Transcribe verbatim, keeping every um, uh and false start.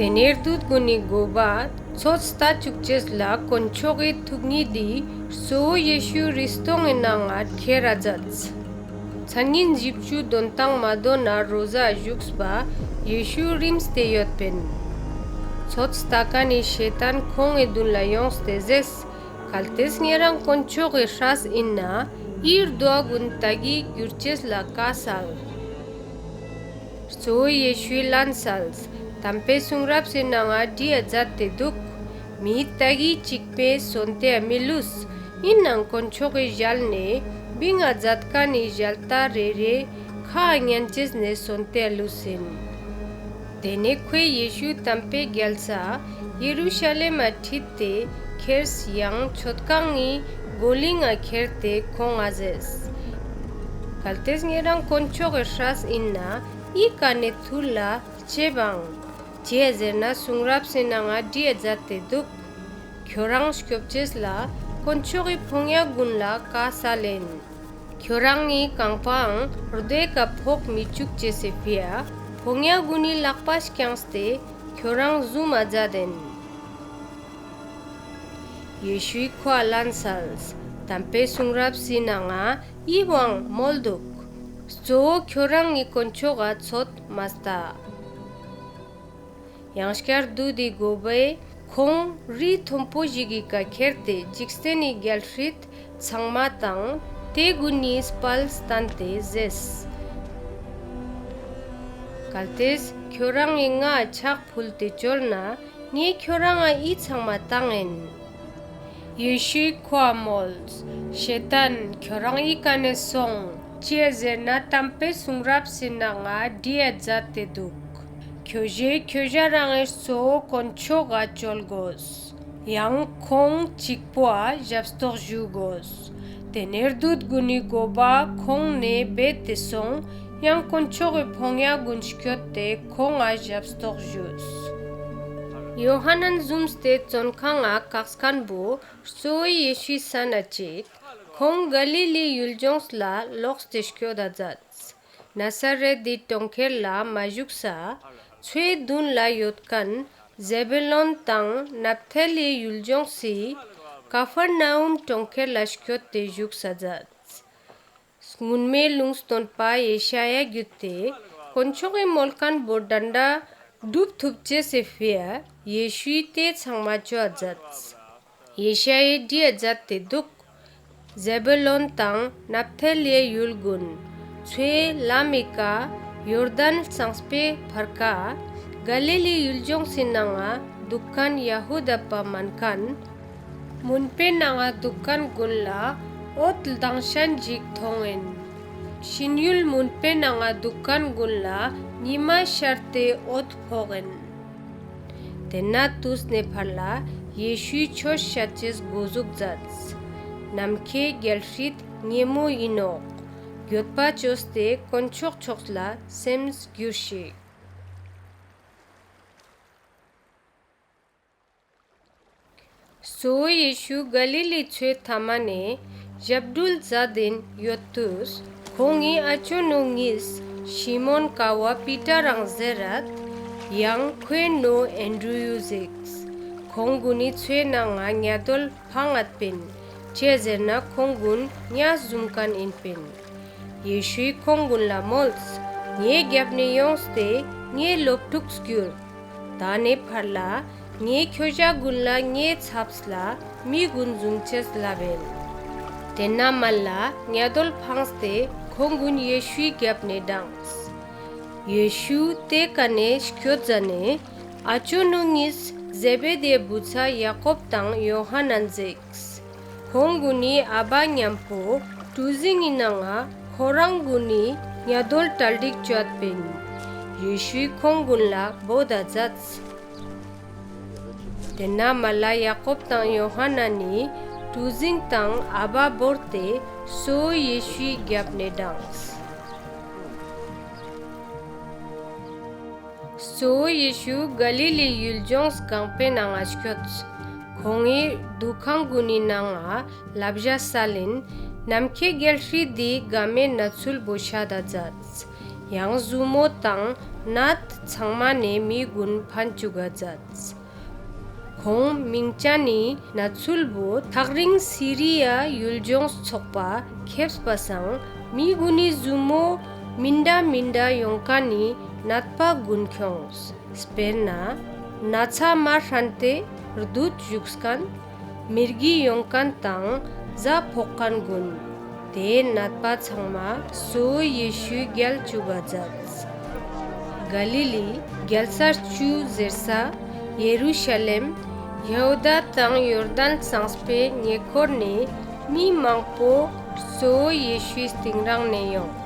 ཏེ་ནེ་རྡུད་གུན་ནི་གོ་བ་ཚོད་ལྟ་ཅུག་ཅེས་ལ་དཀོན་མཆོག་གི་ཐུག་ཉིད་དི་གཙོ་བོ་ཡེ་ཤུ་རི་སྟོང་ངི་ནང་ང་ཁྱེར་ར་ཛདས། ཚན་ཉིན་ཞིབ་ཅུ་དོན་ཐང་མ་དོན་ན་རོ་ཟ་ཞུགས་པ་ཡེ་ཤུ་རིམས་ཏེ་ཡོད་པིན། ཚོད་ལྟ་ཁན་ནི་ཤེ་ཏཱན་ཁོང་ངི་དུན་ལ་ཡོངས་ཏེ་ཟེརས། གལ་ཏེ་ཉེ་རང་དཀོན་མཆོག་གི་སྲས་ཨིན་ན་འི་རྡོ་གུན་ཏ་གི་གྱུར་ཅེས་ལ་ཀའ་སལ། གཙོ་བོ་ཡེ་ཤུའི་ལན་སལས། ཏམ་པའེ་སུང་རབས་སི་ནང་ང་བྲིའ་ཛད་ཏེ་དུག། མི་ཏ་གི་ཅིག་པོའེ་སོན་ཏེའ་མི་ལུས། ཨིན་ནའང་དཀོན་མཆོག་གི་ཞལ་ནེ་བིང་ང་ཛད་ཁན་ནི་ཞལ་ཏ་རེ་རེའི་ཁའ་ཉན་ཅེས་ནེ་སོན་ཏེའ་ལུས་ཨིན། ཏེ་ནེ་ཁོའེ་ཡེ་ཤུ་ཏམ་པའེ་གྱལ་ས་ཡེ་རུ་ཤ་ལེམ་མ་ཁྲིད་དེ་ཁྱེརས་ཡང་ཆོད་ཁང་ངི་གོ་ལིང་ང་ཁྱེར་ཏེ་ཁོང་ང་ཟེརས། གལ་ཏེ་ཉེ་རང་དཀོན་མཆོག་གི་སྲས་ཨིན་ན་འི་ཀ་ནེ་ཐུར་ལ་ཅེབ་བང་། ཅིའ་ཟེར་ན་སུང་རབས་སི་ནང་ང་བྲིའ་ཛད་ཏེ་དུག། ཁྱོ་རང་སྐྱོབ་ཅེས་ལ་དཀོན་མཆོག་གི་ཕོ་ཉ་གུན་ལ་ཀའ་སལ་ཨིན། ཁྱོ་རང་ངི་རྐང་པའང་རྡོའེ་ཀ་ཕོག་མི་ཅུག་ཅེས་སི་ཕིའ་ཕོ་ཉ་གུན་ནི་ལག་པ་རྐྱངས་ཏེ་ཁྱོ་རང་ཟུམ་མ་ཛད་ཨིན། ཡེ་ཤུའི་ཁོའ་ལན་སལས། ཏམ་པའེ་སུང་རབས་སི་ནང་ང་འི་བོའང་མོལ་དུག། གཙོ་བོ་ཁྱོ་རང་ངི་དཀོན་མཆོག་ག་ཚོད་མ་ལྟ། ཡང་སྐྱར་རྡུད་དི་གོ་བའེ་ཁོང་རི་ཐོན་པོ་ཞིག་གི་ཀ་ཁྱེར་ཏེ་ཇིག་རྟེན་ནི་གྱལ་སྲིད་ཚང་མ་དང་ཏེ་གུན་ནི་སྤལ་སྟན་ཏེ་ཟེརས། གལ་ཏེ་ཁྱོ་རང་ངི་ངའ་ཆག་ཕུལ་ཏེ་ཅོལ་ན་ངའེ་ཁྱོ་རང་ང་འི་ཚང་མ་ཏང་ཨིན། ཡེ་ཤུའི་ཁོའ་མོལས། ཤེ་ཏཱན་ཁྱོ་རང་འི་ཀ་ནེ་སོང་། ཅིའ་ཟེར་ན་ཏམ་པའེ་སུང་རབས་སི་ནང་ང་བྲིའ་ཛད་ཏེ་དུག། ཁྱོ་ཞའེ་ཁྱོ་ཞ་རང་ངི་གཙོ་བོ་དཀོན་མཆོག་ག་ཅོལ་གོས། ཡང་ཁོང་ཅིག་པོའ་ཞབ་སྟོག་ཞུ་གོས། ཏེ་ནེ་རྡུད་གུན་ནི་གོ་བ་ཁོང་ནེ་བེད་དེ་སོང་ཡང་དཀོན་མཆོག་གི་ཕོ་ཉ་གུན་སྐྱོད་དེ་ཁོང་ང་ཞབ་སྟོག་ཞུས། ཡོ་ཧཱ་ནན་ཟུམས་ཏེ་ཙོན་ཁང་ང་ཀགས་ཁན་བོ་གཙོ་བོ་ཡེ་ཤུའི་སན་ན་ཅིག་ཁོང་ག་ལི་ལི་ཡུལ་ཇོངས་ལ་ལོགས་ཏེ་སྐྱོད་ད་ཛདས། ན་ས་རེད་དི་གྲོང་ཁྱེར་ལ་མ་ཞུགས་ས་ཚོའེ་དུན་ལ་ཡོད་ཁན་ཟེ་བུ་ལོན་དང་ནབ་ཐ་ལིའི་ཡུལ་ཇོངས་སི་ཀ་ཕར་ན་ཨུམ་གྲོང་ཁྱེར་ལ་སྐྱོད་དེ་ཞུགས་ས་ཛདས། སྔུན་མའེ་ལུང་སྟོན་པ་ཡེ་ཤ་ཡཱ་གྱུད་དེ་དཀོན་མཆོག་གི་མོལ་ཁན་བོ་དྲན་དྲའ་གྲུབ་ཐུབ་ཅེས་སི་ཕིའ་ཡེ་ཤུའི་ཏེ་ཚང་མ་ཅོའ་ཛདས། ཡེ་ཤ་ཡཱའེ་བྲིའ་ཛད་དེ་དུག། ཟེ་བུ་ལོན་དང་ནབ་ཐ་ལིའི་ཡུལ་གུན་ཚོའེ་ལམ་མི་ཀ་ཡོར་དན་ལྩངས་པོའེ་ཕར་ཀ་ག་ལི་ལི་ཡུལ་ཇོངས་སི་ནང་ང་དུག་ཁན་ཡ་ཧུ་དཱ་པ་མན་ཁན་མུན་པའེ་ནང་ང་དུག་ཁན་གུན་ལ་འོད་ལྡང་ཤན་ཞིག་ཐོང་ཨིན། ཤིན་ཡུལ་མུན་པའེ་ནང་ང་དུག་ཁན་གུན་ལ་ཉི་མ་ཤར་ཏེ་འོད་ཕོག་ཨིན། ཏེན་ན་ཏུས་ནེ་ཕར་ལ་ཡེ་ཤུའི་ཆོས་ཤད་ཅེས་གོ་ཟུགས་ཛདས། ནམ་ཁའེ་གྱལ་སྲིད་ཉེ་མོ་ཨིན་ནོག། གྱོད་པ་ཅོས་ཏེ་དཀོན་མཆོག་ཕྱོགས་ལ་སེམས་གྱུར་ཤིག། གཙོ་བོ་ཡེ་ཤུ་ག་ལི་ལི་ཚོའེ་ཐའ་མ་ནེ་ཞབས་དྲུལ་ཛད་དིན་ཡོད་ཏུས་ཁོང་ངི་ཨ་ཅོ་ནོ་ཉིས་ཤི་མོན་ཀ་བོའ་པི་ཏར་རང་ཟེར་རད་ཡང་ཁོའེ་ནོ་ཨན་དྲུའུ་ཟིགས། ཁོང་གུན་ནི་ཚོའེ་ནང་ང་ཉ་དོལ་ཕང་ངད་པིན། ཅིའ་ཟེར་ན་ཁོང་གུན་ཉ་ཟུམ་ཁན་ཨིན་པིན། ཡེ་ཤུའི་ཁོང་གུན་ལ་མོལས། ངའེ་གྱབ་ནེ་ཡོངས་ཏེ་ངའེ་ལོབ་ཕྲུགས་གྱུར། ཏ་ནེ་ཕར་ལ་ངའེ་ཁྱོ་ཞ་གུན་ལ་ངའེ་ཚབས་ལ་མི་གུན་ཟུམ་ཅེས་ལབ་ཨིན། ཏེན་ན་མལ་ལ་ཉ་དོལ་ཕངས་ཏེ་ཁོང་གུན་ཡེ་ཤུའི་གྱབ་ནེ་དྲངས། ཡེ་ཤུ་ཏེ་ཀ་ནེ་སྐྱོད་ཟ་ནེ་ཨ་ཅོ་ནོ་ཉིས་ཟེ་བེ་དིའི་བུ་ཚ་ཡ་ཀོབ་དང་ཡོ་ཧཱ་ནན་ཟིགས། ཁོང་གུན་ནི་ཨ་བ་ཉམ་པོ་གྲུ་ཟིངས་སི་ནང་ང་ཁོ་རང་གུན་ནི་ཉ་དོལ་གྲ་སྒྲིག་ཅོའད་པིན། ཡེ་ཤུའི་ཁོང་གུན་ལ་བོད་ད་ཛདས། ཏེན་ན་མལ་ལ་ཡ་ཀོབ་དང་ཡོ་ཧཱ་ནན་ནི་གྲུ་ཟིངས་དང་ཨ་བ་བོར་ཏེ་གཙོ་བོ་ཡེ་ཤུའི་གྱབ་ནེ་དྲངས། གཙོ་བོ་ཡེ་ཤུ་ག་ལི་ལི་ཡུལ་ཇོངས་གང་པོའེ་ནང་ང་སྐྱོད། ཁོང་ངི་དུ་ཁང་གུན་ནི་ནང་ང་ལབ་ཞ་སལ་ཨིན། ནམ་ཁའེ་གྱལ་སྲིད་དི་གའ་མོའེ་ནས་ཚུལ་བོ་ཤད་ད་ཛདས། ཡང་ཟུར་མོ་དང་ནད་ཚང་མ་ནེ་མི་གུན་ཕན་ཅུག་ག་ཛདས། ཁོང་མིང་ཅན་ནི་ནད་ཚུལ་བོ་ཐག་རིང་སི་རི་ཡ་ཡུལ་ཇོངས་ཚག་པ་ཁྱབས་པ་སང་མི་གུན་ནི་ཟུར་མོ་མི་འདྲ་མི་འདྲ་ཡོང་ཁན་ནི་ནད་པ་གུན་ཁྱོངས། སྤེར་ན་ན་ཚ་མ་ཧྲན་ཏེ་རྡུད་ཞུགས་ཁན། མི་རྒྱུ་ཡོང་ཁན་དང་ཟ་ཕོག་ཁན་གུན། ཏེ་ནད་པ་ཚང་མ་གཙོ་བོ་ཡེ་ཤུའི་གྱལ་ཅུག་ག་ཛདས། ག་ལི་ལི་གྱལ་ས་ཅུ་ཟེར་ས་ཡེ་རུ་ཤ་ལེམ་ཡ་ཧུ་དཱ་དང་ཡོར་དན་ལྩངས་པོའེ་ཉེ་ཁོར་ནེ་མི་མང་པོ་གཙོ་བོ་ཡེ་ཤུའི་སྟིང་རང་ནེ་ཡོང་།